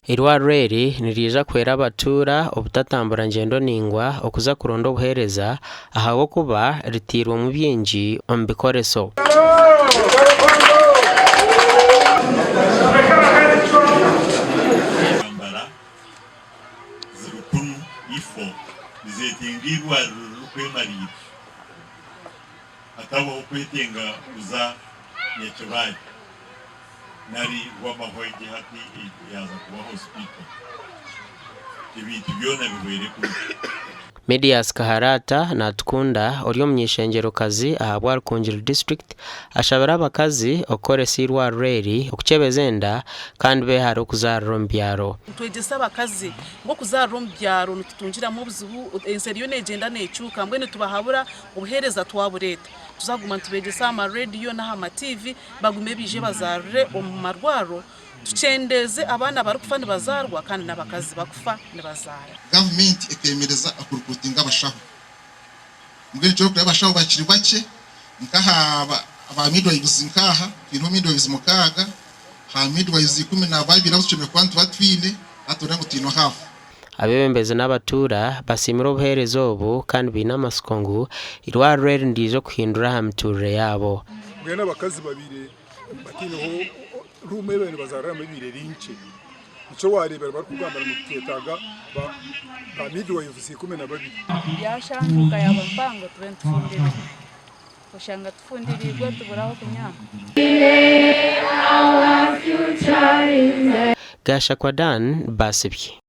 Eirwariro eri niriija kuhwera abatuura obutatambura ngyendo naingwa okuza kuronda obuheereza ahabw'okuba riteirwemu bingi omu bikoreso. Entambara ziri kunu ifo nizetenga eirwariro ririkwemariira hatabaho kwetenga kuza Nyakibale. nari Rwamahwa egi hati yaaza kuba hospital ebintu byona bihwere kumwe. Medias Kaharata Natukunda ori omuny'eishengyerokazi ahabwa Rukungiri District ashabire abakazi okukoresa eirwariro eri okukyebeza enda kandi behare okuzaarira omu byaro. Nitwegyesa abakazi ngu okuzaarira omu byaro nitutungiramu obuzibu, ensi eriyo neegyenda neekyuka mbwenu nitubahabura obuheereza twabureeta. Tuza kuguma nitubeegyesa aha marediyo n'aha matiivi bagume baije bazaarire omu marwariro, tukyendeeze abaana abarikufa nibazaarwa kandi n'abakazi bakufa nibazaara. Gavumenti ekeemereza okurukurutinga abashaho. Mbwenu ekyorikureeba abashaho bakiri bakye nk'aha ba midwives nk'aha twineho midwives mukaaga, aha midwives 12 abu tushemereire kuba nituba twine hati noreeba ngu twineho half. Abeebembezi n'abatuura basiimire obuheereza obu kandi baine amatsiko ngu eirwariro eri niriija kuhindura aha mituurire yaabo. Mbwenu abakazi babaire bataineho ruumu ei babaire nibazaariramu ebaire eri nkye. Nikyo waareebera barikugamba ngu nitwetaaga ba midwives 12. Yaashanduuka yaaba mpango tube nitufundirirwa. Oshanga tufundiriirwe tubura ah'okunyaama. Gashakwa Dan, Basibye.